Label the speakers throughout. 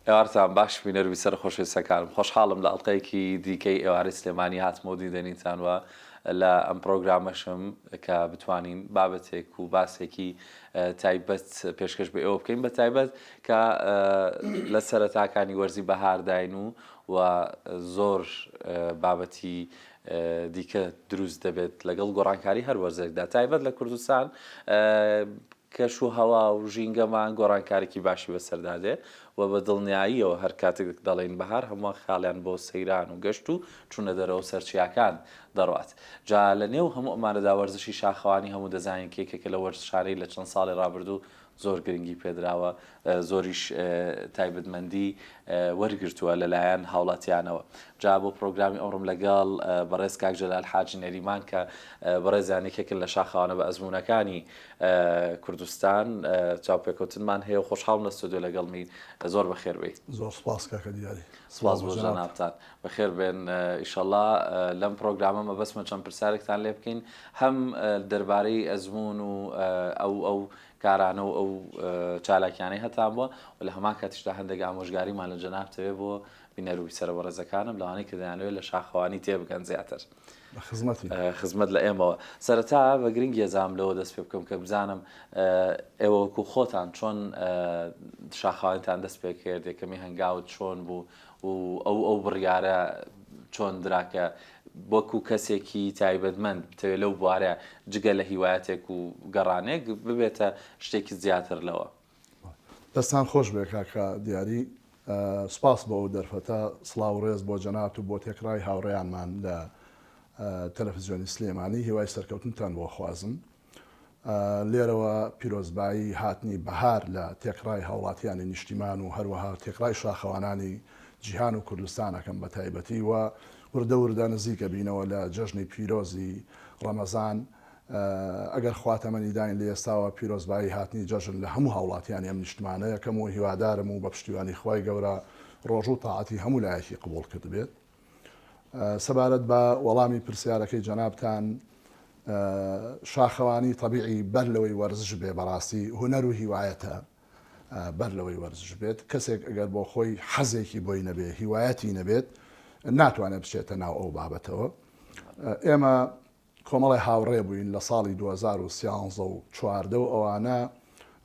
Speaker 1: ئێوارتان باش بینەر و بیسەرە خۆشەویستەکانم خۆشحاڵم لە ئەڵقەیەکی دیکەی ئێوارەی سلێمانی هاتمەوە دیدەنیتان و لە ئەم پرۆگرامەشم کە بتوانین بابەتێک و باسێکی تایبەت پێشکەش بە ئێوە بکەین بە تایبەت کە لە سەرەتاکانی وەرزی بەهارداین و و زۆر بابەتی دیکە دروست دەبێت لەگەڵ گۆڕانکاری هەر وەرزێکدا تایبەت لە کوردستان کەش و هەوا و ژینگەمان گۆڕانکاریی باشی بەسەردا دێ و بە دڵنیاییەوە هەر کاتێک دەڵێین بەهار هەمووان خەیاڵیان بۆ سەیران و گەشت و چوونە دەرەوە سەر چیاکان دەڕوات. جا لە نێو هەموو ئەمانەدا وەرزشی شاخەوانی هەموو دەزانین کە یەکێکە لەو وەرزشانەی لە چەند ساڵی ڕابردوو زۆر گرنگی پێدراوە، زۆریش تایبەتمەندی وەرگرتووە لەلایەن هاوڵاتیانەوە. جا بۆ پرۆگرامی ئەمڕۆم لەگەڵ بەڕێز کاک جەلال حاجی نەریمان کە بەڕێزیان یەکێکن لە شاخەوانە بە ئەزموونەکانی کوردستان چاوپێکەوتنمان هەیە و خۆشحاڵم لە ستۆدیۆ لەگەڵمی زۆر بەخێر بێی.
Speaker 2: زۆر سپاس کاکە دیاری.
Speaker 1: سپاس بۆ جەنابتان. بەخێر بێن ئیشەڵا لەم پرۆگرامە مەبەستمە چەند پرسیارێکتان لێ بکەین هەم دەربارەی ئەزموون و ئەو ئەو کارانە و ئەو چالاکیانەی هەتان بووە و لە هەمان کاتیشدا هەندێک ئامۆژگاریمان لە جەنابتەوێ بۆ بینەر و بیسەرە بەڕێزەکانم لەوانەی کە دەیانەوێت لە شاخەوانی تێبگەن زیاتر.
Speaker 2: خزمەتی.
Speaker 1: خزمەت لە ئێمەوە. سەرەتا بە گرنگی ئەزانم لەوە دەست پێ بکەم کە بزانم ئێوە وەکو خۆتان چۆن شاخەوانیتان دەست پێ کرد، یەکەمی هەنگاوت چۆن بوو و ئەو ئەو بڕیارە چۆن درا کە وەکو کەسێکی تایبەتمەند بتەوێت لەو بوارە جگە لە هیوایەتێک و گەڕانێک ببێتە شتێکی زیاتر لەوە؟
Speaker 2: دەستان خۆش بێ کاکە دیاری. سوپاس بۆ ئەو دەرفەتە. سڵاو و ڕێز بۆ جەنابت و بۆ تێکڕای هاوڕێیانمان لە تەلەفزیۆنی سلێمانی. هیوای سەرکەوتنتان بۆ خوازم. لێرەوە پیرۆزبایی هاتنی بەهار لە تێکڕای هاوڵاتیانی نیشتیمان و هەروەها تێکڕای شاخەوانانی جیهان و کوردستان ئەکەم بە تایبەتی و وردە وردە نزیک ئەبینەوە لە جەژنی پیرۆزی ڕەمەزان ئەگەر خوا تەمەنی داین لە ئێستاوە پیرۆزبایی هاتنی جەژن لە هەموو هاوڵاتیانی ئەم نیشتمانە یەکەم و هیوادارم و بە پشتیوانی خوای گەورە ڕۆژوو و تاعەتی هەموو لایەکی قبوڵ کردبێت. سەبارەت بە وەڵامی پرسیارەکەی جەنابتان، شاخەوانی تەبیعی بەر لەوەی وەرزش بێ بەڕاستی هونەر و هیوایەتە بەر لەوەی وەرزش بێت کەسێک ئەگەر بۆ خۆی حەزێکی بۆی نەبێ هیوایەتی نەبێت ناتوانێت بچێتە ناو ئەو بابەتەوە ئێمە کۆمەڵێ هاوڕێ بووین لە ساڵی 2013 و 14 و ئەوانە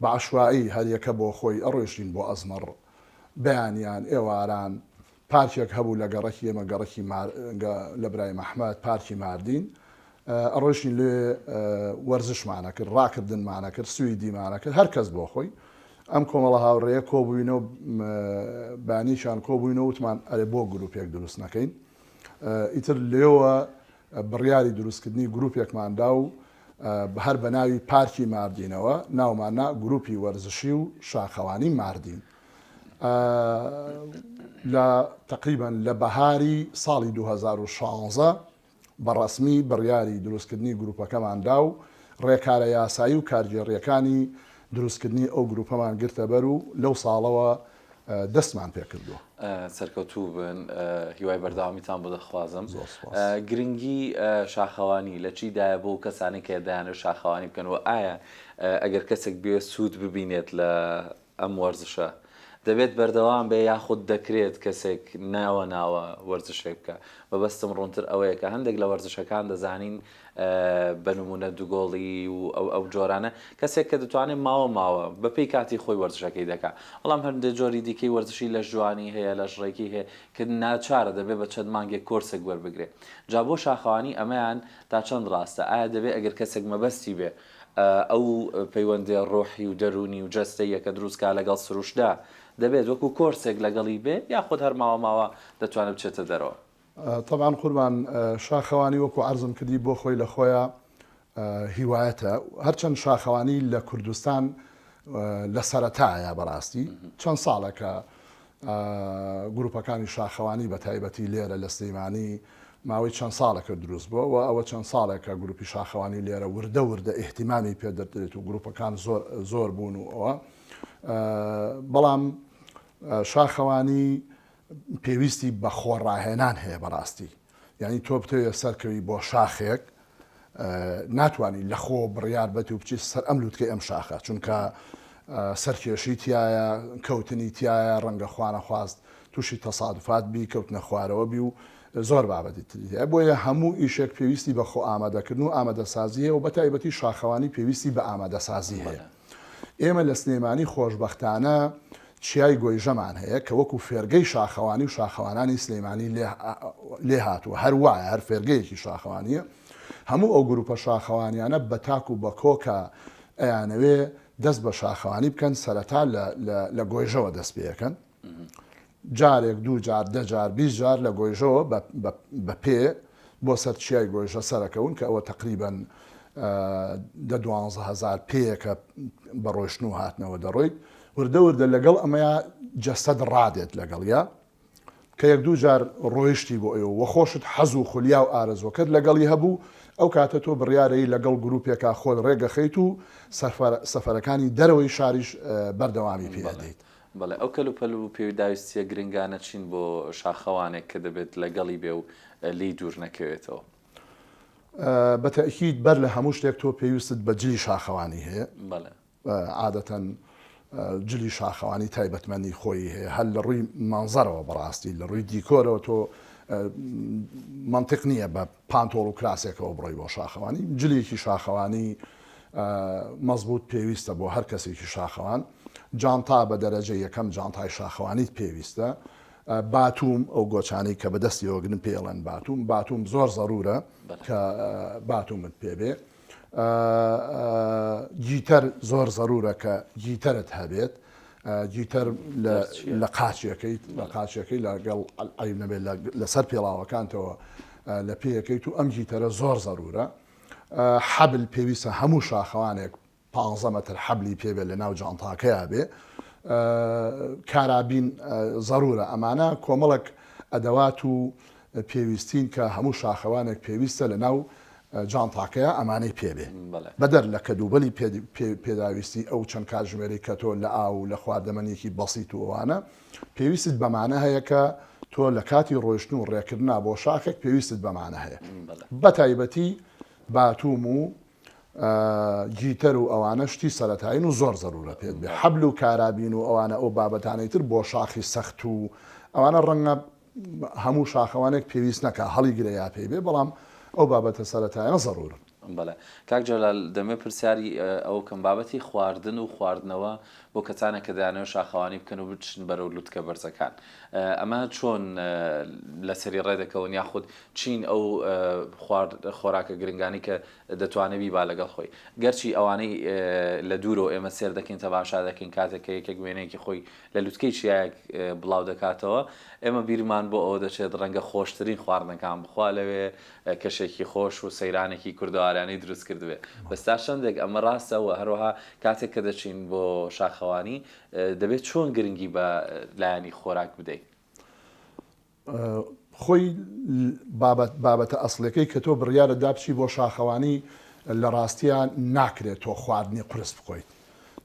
Speaker 2: بە عەشوائی هەریەکە بۆ خۆی ئەڕۆیشتین بۆ ئەزمەڕ بەیانیان ئێواران پارکێک هەبوو لە گەڕەکی ئێمە گەڕەکی لە برایم ئەحمەد پارکی ماردین ئەڕۆیشتین لێ وەرزشمان ئەکرد ڕاکردنمان ئەکرد سویدیمان ئەکرد هەر کەس بۆ خۆی ئەم کۆمەڵە هاوڕێیە کۆبووینەوە بانیشان کۆبووینەوە وتمان ئەرێ بۆ گروپێک دروست نەکەین ئیتر لێوە بڕیاری دروستکردنی گروپێکمان دا و هەر بە ناوی پارکی ماردینەوە ناومان نا گروپی وەرزشی و شاخەوانی ماردین لە تەقریبەن لە بەهاری ساڵی 2016 بە ڕەسمی بڕیاری دروستکردنی گروپەکەمان دا و ڕێکارە یاسایی و کارگێڕییەکانی دروستکردنی ئەو گروپەمان گرتەبەر و لەو ساڵەوە دەستمان پێکردووە.
Speaker 1: سەرکەوتوو بن هیوای بەردەوامیتان بۆ دەخوازم. زۆر سوپاس. گرنگی شاخەوانی لە چیدایە بۆ کەسانی کە دەیانەوێت شاخەوانی بکەن و ئایا ئەگەر کەسێک بێ سوود ببینێت لە ئەم وەرزشە دەبێت بەردەوام بێ یاخود دەکرێت کەسێک ناوە ناوە وەرزشێک بکا؟ مەبەستم ڕوونتر ئەوەیە کە هەندێک لە وەرزشەکان دەزانین بە نموونە دوگۆڵی و ئەو ئەو جۆرانە کەسێک کە دەتوانێت ماوە ماوە بە پێی کاتی خۆی وەرزشەکەی دەکا بەڵام هەندێک جۆری دیکەی وەرزشی لەشجوانی هەیە لەشڕێکی هەیە کە ناچارە دەبێت بە چەند مانگێک کۆرسێک وەربگرێ جا بۆ شاخەوانی ئەمەیان تا چەند ڕاستە ئایا دەبێ ئەگەر کەسێک مەبەستی بێ ئەو پەیوەندیە ڕۆحی و دەروونی و جەستەییە کە دروست کا لەگەڵ سروشتدا دەبێت وەکو کۆرسێک لەگەڵی بێ یاخود هەر ماوە ماوە دەتوانێت بچێتە دەرەوە؟
Speaker 2: تەبعەن قوربان شاخەوانی وەکو عەرزم کردی بۆ خۆی لە خۆیا هیوایەتە هەرچەند شاخەوانی لە کوردستان لە سەرەتایە بەڕاستی چەند ساڵێکە گروپەکانی شاخەوانی بە تایبەتی لێرە لە سلیمانی ماوەی چەند ساڵێکە دروست بووە و ئەوە چەند ساڵێکە گروپی شاخەوانی لێرە وردە وردە ئیهتیمامی پێ دەدرێت و گروپەکان زۆر زۆر بوون و ئەوە بەڵام شاخەوانی پێویستی بە خۆڕاهێنان هەیە بەڕاستی یعنی تۆ بتەوێت سەرکەوی بۆ شاخێک ناتوانی لە خۆ بڕیار بەت و بچیت سەر ئەم لوتکەی ئەم شاخە چونکە. سەرکێشی تیایە، کەوتنی تیایە، ڕەنگە خوانەخواست تووشی تەسادوفات بی، کەوتنە خوارەوە بی و زۆر بابەتی تری تیایە. بۆیە هەموو ئیشێک پێویستی بە خۆئامادەکردن و ئامادەسازی هەیە و بەتایبەتی شاخەوانی پێویستی بە ئامادەسازی هەیە. ئێمە لە سلێمانی خۆشبەختانە چیای گۆیژەمان هەیە کە وەکو فێرگەی شاخەوانی و شاخەوانانی سلێمانی لێ هاتووە، هەر وایە، هەر فێرگەیەکی شاخەوانییە. هەموو ئەو گروپە شاخەوانیانە بە تاک و بە کۆ کە ئەیانەوێ دەست بە شاخەوانی بکەن سەرەتا لە گۆیژەوە دەست پێ ئەکەن جارێک دوو جار دە جار 20 جار لە گۆیژەوە بە پێ بۆ سەر چیای گۆیژە سەرەکەون کە ئەوە تقریبن دە دوانزە هەزار پێیەکە بە ڕۆشتن و هاتنەوە دەڕۆیت وردە وردە لەگەڵ ئەمەیا جەسەد ڕادێت لەگەڵیا کە یەک دوو جار ڕۆیشتی بۆ ئەوێ و خۆشت حەز و خولیا و ئارەزووەکەت لەگەڵی هەبوو، ئەو کاتە تۆ بڕیارەی لەگەڵ گروپێکا خۆت ڕێکەخەیت و سەفەرەکانی دەرەوەی شاریش بەردەوامی پێ ئەدەیت.
Speaker 1: بەڵێ، ئەو کەلوپەل و پێداویستییە گرنگانە چین بۆ شاخەوانێک کە دەبێت لەگەڵی بێ و لێی دوور نەکەوێتەوە؟
Speaker 2: بە تەئکید بەر لە هەموو شتێک تۆ پێویستت بە جلی شاخەوانی هەیە.
Speaker 1: بەڵێ.
Speaker 2: عادەتەن جلی شاخەوانی تایبەتمەندی خۆی هەیە هەر لە ڕووی مانزەرەوە بەڕاستی لە ڕووی دیکۆرەوە تۆ مەنتیق نییە بە پانتۆڵ و کراسێکەوە بڕۆی بۆ شاخەوانی جلێکی شاخەوانی مەزبوط پێویستە بۆ هەر کەسێکی شاخەوان جانتا بە دەرەجە یەکەم جانتای شاخەوانیت پێویستە باتوم ئەو گۆچانەی کە بەدەستیەوەگرن پێڵێن باتوم باتوم زۆر زەرورە کە باتومت پێبێ گیتەر زۆر زەرورە کە گیتەرت هەبێت گیتەر لە قاچەکەیت لە قاچەکەی لەگەڵ عیب نەبێت لەسەر پێڵاوەکانتەوە لە پێیەکەیت و ئەم گیتەرە زۆر زەرورە حەبل پێویستە هەموو شاخەوانێک پ مەتر حەبلی پێبێت لە ناو جانتاکەیا بێ کارابین زەرورە ئەمانە کۆمەڵک ئەدەوات و پێویستین کە هەموو شاخەوانێک پێویستە لە ناو جانتاکەیا ئەمانەی پێ بێ. بەدەر لە کەدوبەلی پێداویستی ئەو چەند کاتژمێرەی کە تۆ لە ئاو و لە خواردەمەنیەکی بەسیت و ئەوانە پێویستت بەمانە هەیە کە تۆ لە کاتی ڕۆیشتن و ڕێکردنا بۆ شاخێک پێویستت بەمانە هەیە بەتایبەتی باتوم و گیتەر و ئەوانە شتی سەرەتایین و زۆر زەرورە پێت بێ حەبل و کارابین و ئەوانە ئەو بابەتانەی تر بۆ شاخی سەخت و ئەوانە ڕەنگە هەموو شاخەوانێک پێویست نەکا هەڵیگرێ یا پێی بێ بەڵام ئەو بابەتە سەرەتایانە زەرورن.
Speaker 1: بەڵێ کاک جەلال دەمەوێت پرسیاری ئەوە بکەم بابەتی خواردن و خواردنەوە بۆ کەسانێک کە دەیانەوێت شاخەوانی بکەن و بچن بەرەو لوتکە بەرزەکان ئەمە چۆن لەسەری ڕێدەکەون یاخود چین ئەو خوارد خۆراکە گرنگانی کە دەتوانێت بیبا لەگەڵ خۆی گەرچی ئەوانەی لە دوورەوە ئێمە سێر دەکەین تەماشا دەکەین کاتێک کە یەکێک وێنەیەکی خۆی لە لوتکەی چیایەک بڵاو دەکاتەوە، ئێمە بیرمان بۆ ئەوە دەچێت ڕەنگە خۆشترین خواردنەکان بخوا لەوێ، کەشێکی خۆش و سەیرانێکی کوردەواریانەی دروست کردبێ. بەس تا چەندێک ئەمە ڕاستە و هەروەها کاتێک کە دەچین بۆ شاخەوانی دەبێت چۆن گرنگی بە لایەنی خۆراک بدەین؟
Speaker 2: خۆی بابەت بابەتە ئەسڵیەکەی کە تۆ بڕیارت دا بچی بۆ شاخەوانی لە ڕاستیا ناکرێت تۆ خواردنی قورس بخۆیت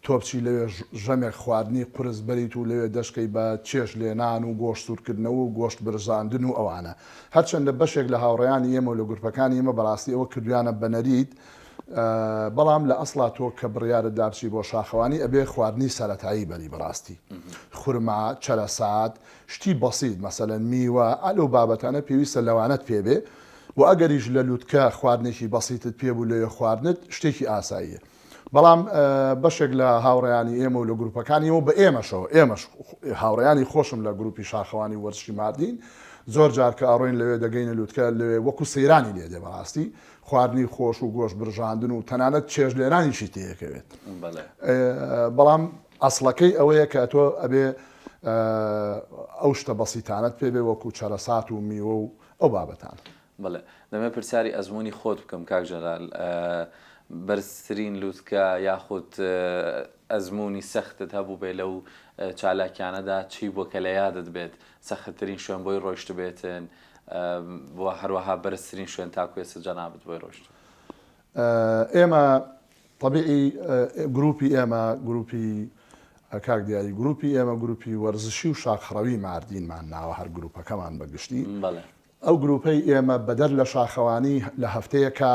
Speaker 2: تۆ بچی لەوێ ژەمێک خواردنی قورس بەریت و لەوێ دەشکەی بە چێژ لێنان و گۆشت سوورکردنەوە و گۆشت برژاندن و ئەوانە هەرچەندە بەشێک لە هاوڕێیانی ئێمە و لە گروپەکانی ئێمە بەڕاستی ئەوە کردویانە بە نەریت بەڵام لە ئەسڵا تۆ کە بڕیارت دا بچی بۆ شاخەوانی ئەبێ خواردنی سەرەتایی بەری بەڕاستی خورما چەرەسات شتی بەسیت مەسەلەن میوە ئا لەو بابەتانە پێویستە لەوانەت پێ بێ و ئەگەریش لە لوتکە خواردنێکی بەسیتت پێ بوو لەوێ خواردنت شتێکی ئاساییە بەڵام بەشێک لە هاوڕێیانی ئێمە و لە گروپەکانی ئێمە و بە ئێمەشەوە ئێمەش هاوڕێیانی خۆشم لە گروپی شاخەوانی وەرزشی ماردین زۆر جار کە ئەڕۆین لەوێ دەگەینە لوتکە لەوێ وەکو سەیرانی لێ دێ بەڕاستی خواردنی خۆش و گۆشت برژاندن و تەنانەت چێژ لێنانیشی تێیەکەوێت بەڵام ئەسڵەکەی ئەوەیە کە تۆ ئەبێ ئەو شتە بەسیتانەت پێ بێ وەکو چەرەسات و میوە و ئەو بابەتانە.
Speaker 1: بەڵێ دەمەوێت پرسیاری ئەزموونی خۆت بکەم کاک جەلال بەرزترین لوتکە یاخود ئەزموونی سەختت هەبووبێ لەو چالاکیانەدا چی بووە کە لە یادت بێت سەختترین شوێن بۆی ڕۆیشتبێتن و هەروەها بەرزترین شوێن تاکو ئێستا جەنابت بۆی ڕۆیشتووی؟
Speaker 2: ئێمە تەبیعی گروپی ئێمە گروپی کاک دیاری گروپی ئێمە گروپی وەرزشی و شاخڕەوی ماردینمان ناوە هەر گروپەکەمان بە گشتی ئەو گروپەی ئێمە بەدەر لە شاخەوانی لە هەفتەیەکا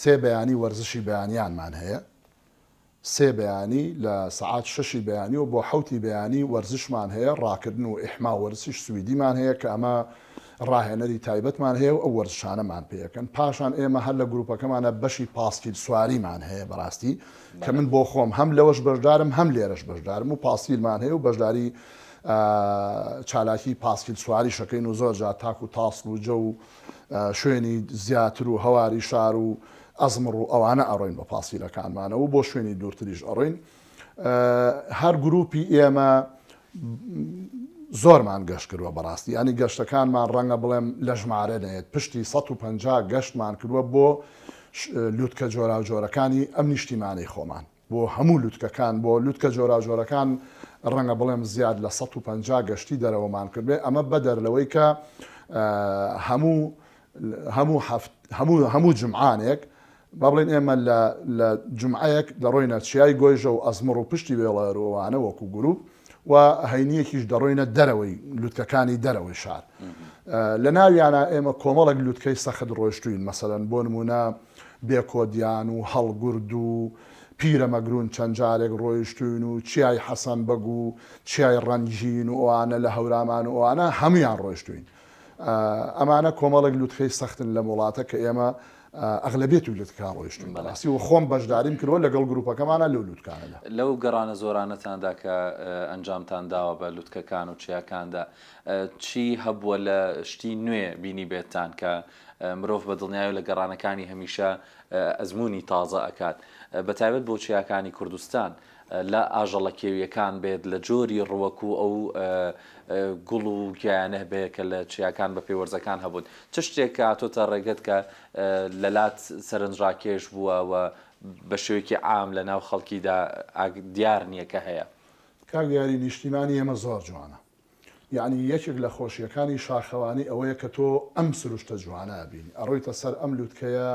Speaker 2: سێ بەیانی وەرزشی بەیانیانمان هەیە. سێ بەیانی لە سەعات شەشی بەیانیەوە بۆ حەوتی بەیانی وەرزشمان هەیە، ڕاکردن و ئیحما و وەرزشی سویدیمان هەیە کە ئەمە ڕاهێنەری تایبەتمان هەیە و ئەو وەرزشانەمان پێ ئەکەن. پاشان ئێمە هەر لە گروپەکەمانا بەشی پاسکیل سواریمان هەیە بەڕاستی کە من بۆ خۆم هەم لەوەش بەشدارم هەم لێرەش بەشدارم و پاسکیلمان هەیە و بەشداری چالاکی پاسکیل سواریش ئەکەین و زۆر جار تاکو تاسڵوجە و شوێنی زیاتر و هەواری شار و ئەزمڕ و ئەوانە ئەڕۆین بە پاسیلەکانمانەوە و بۆ شوێنی دوورتریش ئەڕۆین. هەر گروپی ئێمە زۆرمان گەشت کردووە بەڕاستی ینی گەشتەکانمان ڕەنگە بڵێم لە ژمارە نەیەت پشتی 150 گەشتمان کردووە بۆ لوتکە جۆراوجۆرەکانی ئەم نیشتیمانەی خۆمان. بۆ هەموو لوتکەکان، بۆ لوتکە جۆراوجۆرەکان ڕەنگە بڵێم زیاد لە 150 گەشتی دەرەوەمان کردبێ، ئەمە بەدەر لەوەی کە هەموو هەموو هەفت هەموو هەموو جومعانێک با بڵێین ئێمە لە لە جومعەیەک دەڕۆینە چیای گۆیژە و ئەزمڕ و پشتی وێڵەر و ئەوانە وەکو گروپ و هەینییەکیش دەڕۆینە دەرەوەی لوتکەکانی دەرەوەی شار لە ناویانە ئێمە کۆمەڵێک لوتکەی سەخت ڕۆیشتوین مەسەلەن بۆ نمونە بێکۆدیان و هەڵگورد و پیرەمەگرون چەند جارێک ڕۆیشتوین و چیای حەسەن بەگ و چیای ڕەنگین و ئەوانە لە هەورامان و ئەوانە هەمویان ڕۆیشتوین. ئەمانە کۆمەڵێک لوتکەی سەختن لەم وڵاتە کە ئێمە ئەغلەبیەت و لوتکە ڕۆیشتوین بەڕاستی و خۆم بەشداریم کردوە لەگەڵ گروپەکەمانا لەو لوتکانەدا.
Speaker 1: لەو گەڕانە زۆرانەتاندا کە ئەنجامتان داوە بە لوتکەکان و چیاکاندا چی هەبووە لە شتی نوێ بینیبێتتان کە مرۆڤ بە دڵنیایەوە لە گەڕانەکانی هەمیشە ئەزموونی تازە ئەکات بە تایبەت بۆ چیاکانی کوردستان لە ئاژەڵە کێوییەکان بێت، لە جۆری ڕووەک و ئەو گوڵ و گیایانە بێ کە لە چیاکان بە پێی وەرزەکان هەبوون. چ شتێک هاتۆتە ڕێگەت کە لەلات سەرنجڕاکێش بووە و بە شێوەیەکی عام لە ناو خەڵکیدا دیار نییە کە هەیە؟
Speaker 2: کاک دیاری نیشتیمانی ئێمە زۆر جوانە. یەعنی یەکێک لە خۆشیەکانی شاخەوانی ئەوەیە کە تۆ ئەم سروشتە جوانە ئەبینی ئەڕۆیتە سەر ئەم لوتکەیە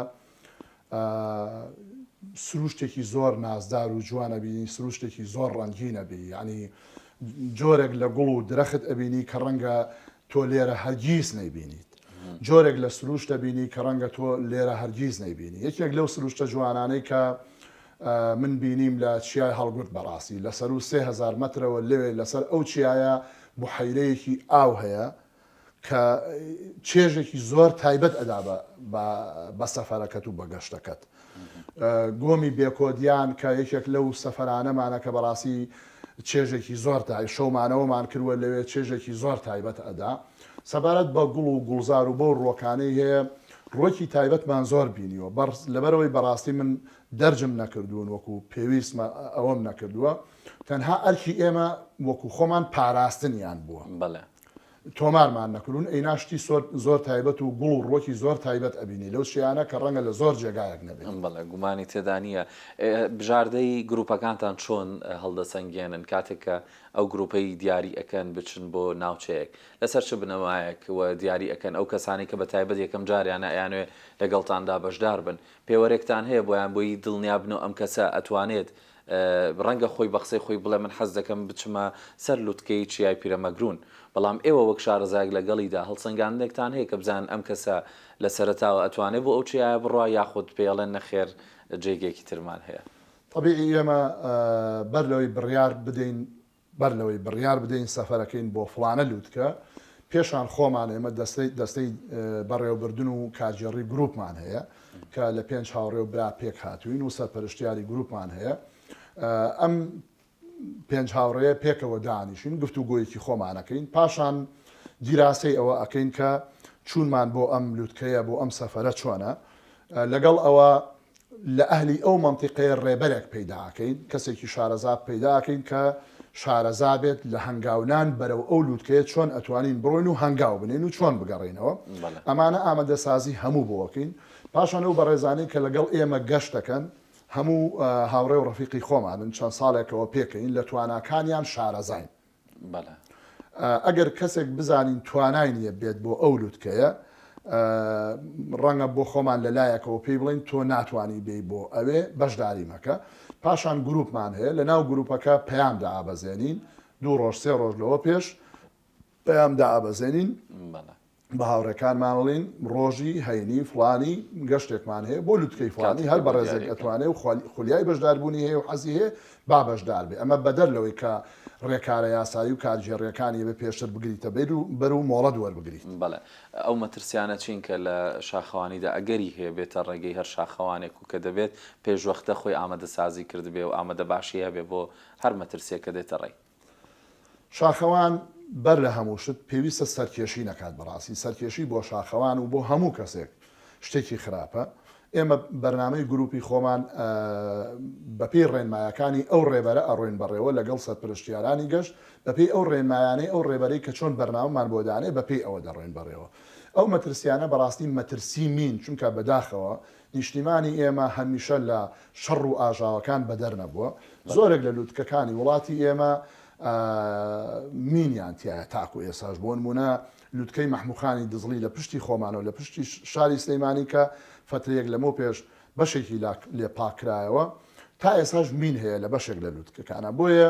Speaker 2: سروشتێکی زۆر نازدار و جوان ئەبینی سروشتێکی زۆر ڕەنگین ئەبینی یەعنی جۆرێک لە گوڵ و درەخت ئەبینی کە ڕەنگە تۆ لێرە هەرگیز نەیبینیت جۆرێک لە سروشت ئەبینی کە ڕەنگە تۆ لێرە هەرگیز نەیبینی یەکێک لەو سروشتە جوانانەی کە من بینیم لە چیای هەڵگورد بەڕاستی لە سەروو 3000 مەترەوە لەوێ لەسەر ئەو چیایە بوحەیرەیەکی ئاو هەیە کە چێژێکی زۆر تایبەت ئەدا بە سەفەرەکەت و بە گەشتەکەت. گۆمی بێکۆدیان کە یەکێک لەو سەفەرانەمانە کە بەڕاستی چێژێکی زۆر تای شەومانەوەمان کردووە لەوێ چێژێکی زۆر تایبەت ئەدا. سەبارەت بە گوڵ و گوڵزار و بەو ڕووەکانەی هەیە ڕووەکی تایبەتمان زۆر بینیوە لەبەرئەوەی بەڕاستی من دەرجم نەکردوون وەکو پێویستمە ئەوەم نەکردووە تەنها ئەرکی ئێمە وەکو خۆمان پاراستنیان بووە.
Speaker 1: بەڵێ.
Speaker 2: تۆمارمان نەکردوون ئەینا شتی سۆر زۆر تایبەت و گوڵ و ڕووەکی زۆر تایبەت ئەبینی لەو چیانە کە ڕەنگە لە زۆر جێگایەک نەبێت.
Speaker 1: بەڵێ گومانی تێدا نییە. بژاردەی گروپەکانتان چۆن هەڵدەسەنگێنن کاتێک کە ئەو گروپەی دیاری ئەکەن بچن بۆ ناوچەیەک لەسەر چ بنەمایەک و دیاری ئەکەن ئەو کەسانەی کە بە تایبەت یەکەم جاریانە ئەیانەوێ لەگەڵتاندا بەشدار بن پێوەرێکتان هەیە بۆیان بۆی دڵنیا بنەوە ئەم کەسە ئەتوانێت ڕەنگە خۆی بە قسەی خۆی بڵێ من حەز دەکەم بچمە سەر لوتکەی چیای پیرەمەگرون بەڵام ئێوە وەک شارەزایەک لەگەڵیدا هەڵسەنگاندنێکتان هەیە کە بزانن ئەم کەسە لە سەرەتاوە ئەتوانێ بۆ ئەو چیایە بڕوا یاخود پێی ئەڵێن نەخێر جێگەیەکی ترمان هەیە؟
Speaker 2: تەبیعی ئێمە بەر لەوەی بڕیار بدەین بەر لەوەی بڕیار بدەین سەفەرەکەین بۆ فڵانە لوتکە، پێشان خۆمان ئێمە دەستەی دەستەی بەڕێوەبردن و کارگێڕی گروپمان هەیە کە لە پێنج هاوڕێ و برا پێک هاتووین و سەرپەرشتیاری گروپمان هەیە. ئەم پێنج هاوڕێیە پێکەوە دانیشین گفتوگۆیەکی خۆمان ئەکەین، پاشان دیراسەی ئەوە ئەکەین کە چوونمان بۆ ئەم لوتکەیە بۆ ئەم سەفەرە چۆنە، لەگەڵ ئەوە لە ئەهلی ئەو مەنتیقەیە ڕێبەرێک پەیدا ئەکەین، کەسێکی شارەزا پەیدا ئەکەین کە شارەزا بێت لە هەنگاونان بەرەو ئەو لوتکەیە چۆن ئەتوانین بڕۆین و هەنگاو بنێین و چۆن بگەڕێینەوە. ئەمانە ئامادەسازی هەموو بۆ ئەکەین. پاشان ئەو بەڕێزانەی کە لەگەڵ ئێمە گەشت دەکەن هەموو هاوڕێ و ڕەفیقی خۆمانن، چەند ساڵێکەوە پێکەین، لە تواناکانیان شارەزاین.
Speaker 1: بەڵێ.
Speaker 2: ئەگەر کەسێک بزانین توانای نییە بێت بۆ ئەو لوتکەیە، ڕەنگە بۆ خۆمان لە لایەکەوە پێی بڵێین تۆ ناتوانی بێی بۆ ئەوێ بەشداری مەکە. پاشان گروپمان هەیە، لەناو گروپەکە پەیام دائەبەزێنین، دوو ڕۆژ سێ ڕۆژ لەوە پێش پەیام دائەبەزێنین.
Speaker 1: بەڵێ.
Speaker 2: بە هاوڕێکانمان ئەڵێین ڕۆژی هەینی فڵانی گەشتێکمان هەیە بۆ لوتکەی فڵانی هەر
Speaker 1: کاتەکەی بۆ
Speaker 2: بەڕێزێک
Speaker 1: دیاری ئەکەن.
Speaker 2: ئەتوانێ و خولیای بەشداربوونی هەیە و حەزی هەیە با بەشدار بێ ئەمە بەدەر لەوەی کە ڕێکارە یاسایی و کارگێڕییەکانی ئەبێ پێشتر بگریتە بەر و بەر و مۆڵەت وەربگریت.
Speaker 1: بەڵێ. ئەو مەترسیانە چین کە لە شاخەوانیدا ئەگەری هەیە بێتە ڕێگەی هەر شاخەوانێک و کە دەبێت پێشوەختە خۆی ئامادەسازی کردبێ و ئامادەباشی هەبێ بۆ هەر مەترسییەک کە دێتە ڕێی؟
Speaker 2: شاخەوان بەر لە هەموو شت پێویستە سەرکێشی نەکات بەڕاستی سەرکێشی بۆ شاخەوان و بۆ هەموو کەسێک شتێکی خراپە ئێمە بەرنامەی گروپی خۆمان بەپێی ڕێنمایەکانی ئەو ڕێبەرە ئەڕۆین بەڕێوە لەگەڵ سەرپرشتیارانی گەشت بەپێی ئەو ڕێنمایانەی ئەو ڕێبەرەی کە چۆن بەرنامەمان بۆ دانێ بەپێی ئەوە دەڕۆین بەڕێوە ئەو مەترسیانە بەڕاستی مەترسی مین چونکە بەداخەوە نیشتیمانی ئێمە هەمیشە لە شەڕ و ئاژاوەکان بەدەر نەبووە. زۆرێک لە لوتکەکانی وڵاتی ئێمە مینیان تیایە تاکو ئێساش، بۆ نموونە لوتکەی مەحمووخانی دزڵی لە پشتی خۆمانەوە لە پشتی شاری سلیمانی کە فەترەیەک لەمەو پێش بەشێکی لێ پاک کرایەوە تا ئێساش مین هەیە لە بەشێک لە لوتکەکانا. بۆیە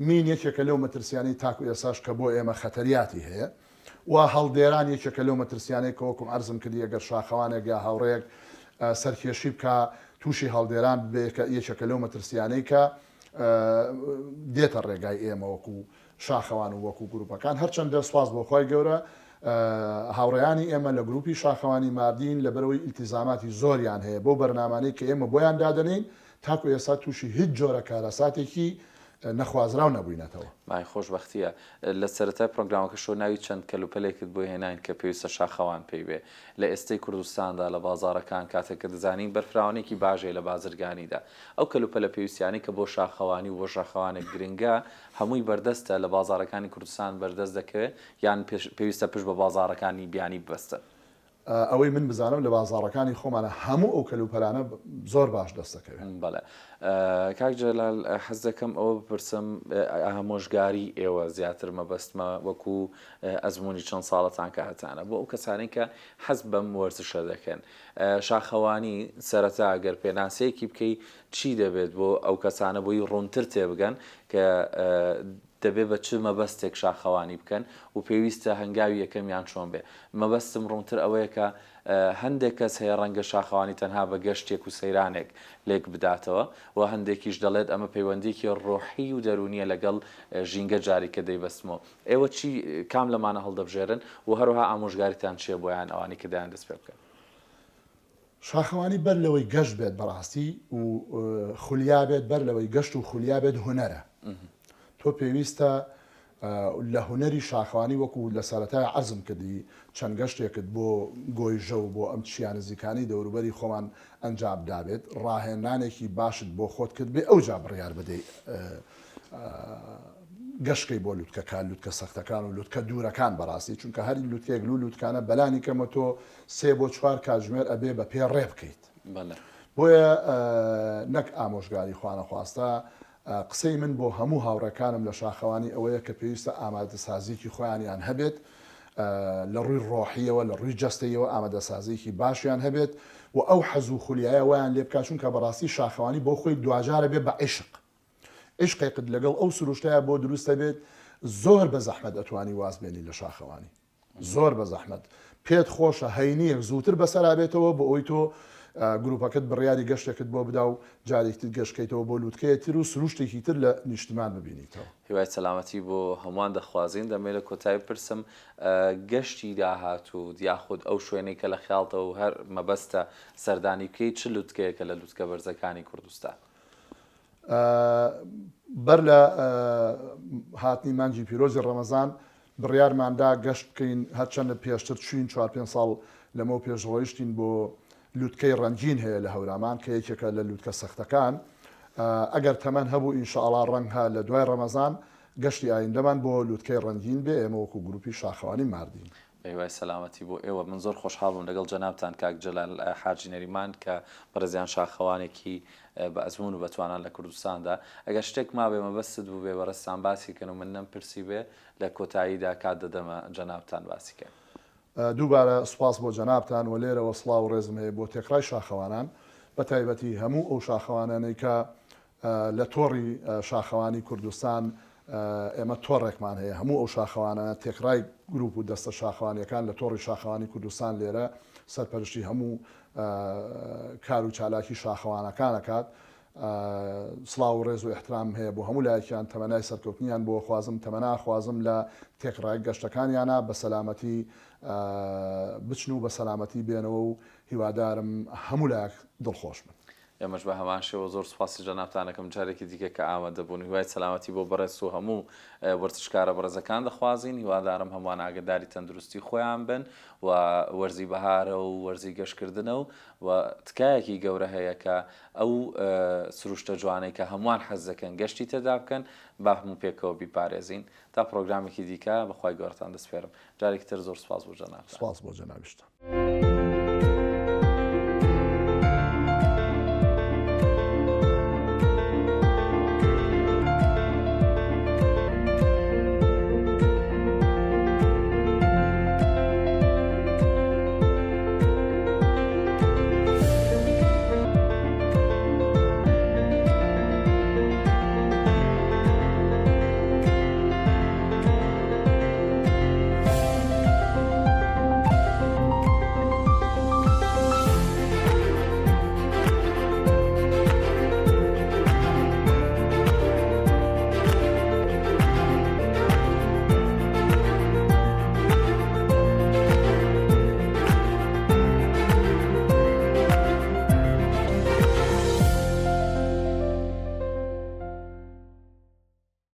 Speaker 2: مین یەکێکە لەو مەترسیانەی تاکو ئێساش کە بۆ ئێمە خەتەریاتی هەیە. و هەڵدێران یەکێکە لەو مەترسیانەی کە وەکوم عەرزم کردی ئەگەر شاخەوانێک یا هاوڕێیەک سەرکێشی بکا تووشی هەڵدێران ببێ کە یەکێکە لەو مەترسیانەی کە دێتە ڕێگای ئێمە وەکو شاخەوان و وەکو گروپەکان هەرچەندە سوپاس بۆ خوای گەورە هاوڕێیانی ئێمە لە گروپی شاخەوانی ماردین لەبەرەوەی ئیلتیزاماتی زۆریان هەیە بەو بەرنامانەی کە ئێمە بۆیان دادەنێین تاکو ئێستا تووشی هیچ جۆرە کارەساتێکی نەخوازراو نەبووینەتەوە.
Speaker 1: مای خۆشبەختیە. لە سەرەتای پرۆگرامەکەشەوە ناوی چەند کەلوپەلێکت بۆ هێناین کە پێویستە شاخەوان پێی بێ. لە ئێستەی کوردستاندا لە بازاڕەکان کاتێک کە دەزانین بەرفراوانیەکی باش هەیە لە بازرگانیدا ئەو کەلوپەلە پێویستیانەی کە بۆ شاخەوانی و بۆ شاخەوانێک گرنگە هەمووی بەردەستە لە بازاڕەکانی کوردستان بەردەست دەکەوێ یان پێویستە پشت بە بازاڕەکانی بیانی ببەستن؟
Speaker 2: ئەوەی من بزانم لە بازاڕەکانی خۆمانا هەموو ئەو کەلوپەلانە زۆر باش دەست دەکەوێت.
Speaker 1: بەڵێ کاک جەلال حەز دەکەم ئەوە بپرسم ئامۆژگاری ئێوە زیاتر مەبەستمە وەکو ئەزموونی چەند ساڵەتان کە هەتانە بۆ ئەو کەسانەی کە حەز بەم وەرزشە دەکەن شاخەوانی سەرەتا گەر پێناسەیەکی بکەی چی دەبێت بۆ ئەو کەسانە بۆی ڕوونتر تێبگەن کە دەبێ بە چ مەبەستێک شاخەوانی بکەن و پێویستە هەنگاوی یەکەمیان چۆن بێ؟ مەبەستم ڕوونتر ئەوەیە کە هەندێک کەس هەیە ڕەنگە شاخەوانی تەنها بە گەشتێک و سەیرانێک لێک بداتەوە و هەندێکیش دەڵێت ئەمە پەیوەندییەکی ڕۆحی و دەروونییە لەگەڵ ژینگە جاری کە دەیبەستمەوە. ئێوە چی کام لەمانە هەڵدەبژێرن و هەروەها ئامۆژگاریتان چییە بۆیان ئەوانەی کە دەیان دەست پێ بکەن؟
Speaker 2: شاخەوانی بەر لەوەی گەشت بێت بەڕاستی و خولیا بێت بەر لەوەی گەشت و خولیا بێت هونەرە تۆ پێویستە لە هونەری شاخەوانی وەکو لە سەرەتای عەرزم کردی چەند گەشتێکت بۆ گۆیژە و بۆ ئەم چیا نزیکانەی دەوروبەری خۆمان ئەنجام دابێت ڕاهێنانێکی باشت بۆ خۆت کرد بێ ئەوجا بڕیار بدەی گەشتکەی بۆ لوتکەکان لوتکە سەختەکان و لوتکە دوورەکان بەڕاستی چونکە هەر لوتکەیەک لو لوتکانە بەلانی کەمە تۆ سێ بۆ چوار کاتژمێر ئەبێ بە پێ ڕێ بکەیت بۆیە نەک ئامۆژگاری خوانەخواستە قسەی من بۆ هەموو هاوڕێکانم لە شاخەوانی ئەوەیە کە پێویستە ئامادەسازیکی خۆیانیان هەبێت لە ڕووی ڕۆحیەوە لە ڕووی جەستەیەوە ئامادەسازیکی باشیان هەبێت و ئەو حەز و خولیایە وایان لێ بکات چونکە بەڕاستی شاخەوانی بۆ خۆی دواجارە بێ بە عیشق عیشقێکت لەگەڵ ئەو سروشتەیا بۆ دروست ئەبێت زۆر بە زەحمەت ئەتوانی واز بێنی لە شاخەوانی زۆر بە زەحمەت پێت خۆشە هەینیەک زووتر بەسەرا بێتەوە بۆ ئەوی تۆ گروپەکەت بڕیاری گەشتێکت بۆ بدا و جارێکتر گەشتکەیتەوە بۆ لوتکەیە تر و سروشتێکی تر لە نیشتمان ببینیتەوە.
Speaker 1: هیوای سەلامەتی بۆ هەمووان دەخوازین، دەمەوێت لە کۆتایی بپرسم گەشتی داهاتووت یاخود ئەو شوێنەی کە لە خەیاڵتە و هەر مەبەستە سەردانی بکەیت چ لوتکەیەکە لە لوتکە بەرزەکانی کوردستان؟
Speaker 2: بەر لە هاتنی مانگی پیرۆزی ڕەمەزان بڕیارماندا گەشت بکەین، هەرچەندە پێشتر چوین چوار پێنج ساڵ لەمەو پێش ڕۆیشتین بۆ لوتکەی ڕەنگین هەیە لە هەورامان کە یەکێکە لە لوتکە سەختەکان، ئەگەر تەمەن هەبوو ئینشائەڵا ڕەنگە لە دوای ڕەمەزان گەشتی ئایندەمان بۆ لوتکەی ڕەنگین بێ، ئێمە وەکو گروپی شاخەوانی ماردین.
Speaker 1: بە هیوای سەلامەتی بۆ ئێوە. من زۆر خۆشحاڵ بووم لەگەڵ جەنابتان کاک جەلال حاجی نەریمان کە بەڕێزیان شاخەوانێکی بە ئەزموون و بەتوانان لە کوردستاندا. ئەگەر شتێک مابێ مەبەستت بووبێ بەڕێزتان باسی کەن و من نەمپرسیبێ لە کۆتاییدا کات دەدەمە جەنابتان باسی کەن.
Speaker 2: دووبارە سوپاس بۆ جەنابتان و لێرەوە سڵاو و ڕێزم هەیە بۆ تێکڕای شاخەوانان بە تایبەتی هەموو ئەو شاخەوانانەی کە لە تۆڕی شاخەوانی کوردستان. ئێمە تۆڕێکمان هەیە هەموو ئەو شاخەوانانە تێکڕای گروپ و دەستە شاخەوانیەکان لە تۆڕی شاخەوانی کوردستان لێرە سەرپەرشتی هەموو کار و چالاکی شاخەوانەکان ئەکات. سڵاو و ڕێز و ئیحترامم هەیە بۆ هەموو لایەکیان، تەمەنای سەرکەوتنیان بۆ خوازم، تەمەنا ئەخوازم لە تێکڕای گەشتەکانیانا بە سەلامەتی بچن و بە سەلامەتی بێنەوە و هیوادارم هەموو لایەک دڵخۆش بن.
Speaker 1: ئێمەش بە هەمان شێوە زۆر سوپاسی جەنابتان ئەکەم جارێکی دیکە کە ئامادە بوون. هیوای سەلامەتی بۆ بەڕێز و هەموو وەرزشکارە بەڕێزەکان دەخوازین. هیوادارم هەمووان ئاگەداری تەندروستی خۆیان بن و وەرزی بەهارە و وەرزی گەشتکردنە و و تکایەکی گەورە هەیە کە ئەو سروشتە جوانەی کە هەمووان حەز دەکەن گەشتی تێدا بکەن با هەموو پێکەوە بیپارێزین. تا پڕۆگرامێکی دیکە بە خوای گەورەتان دەسپێرم. جارێکی تر زۆر سوپاس بۆ جەنابتان.
Speaker 2: سوپاس بۆ جەنابیشتان.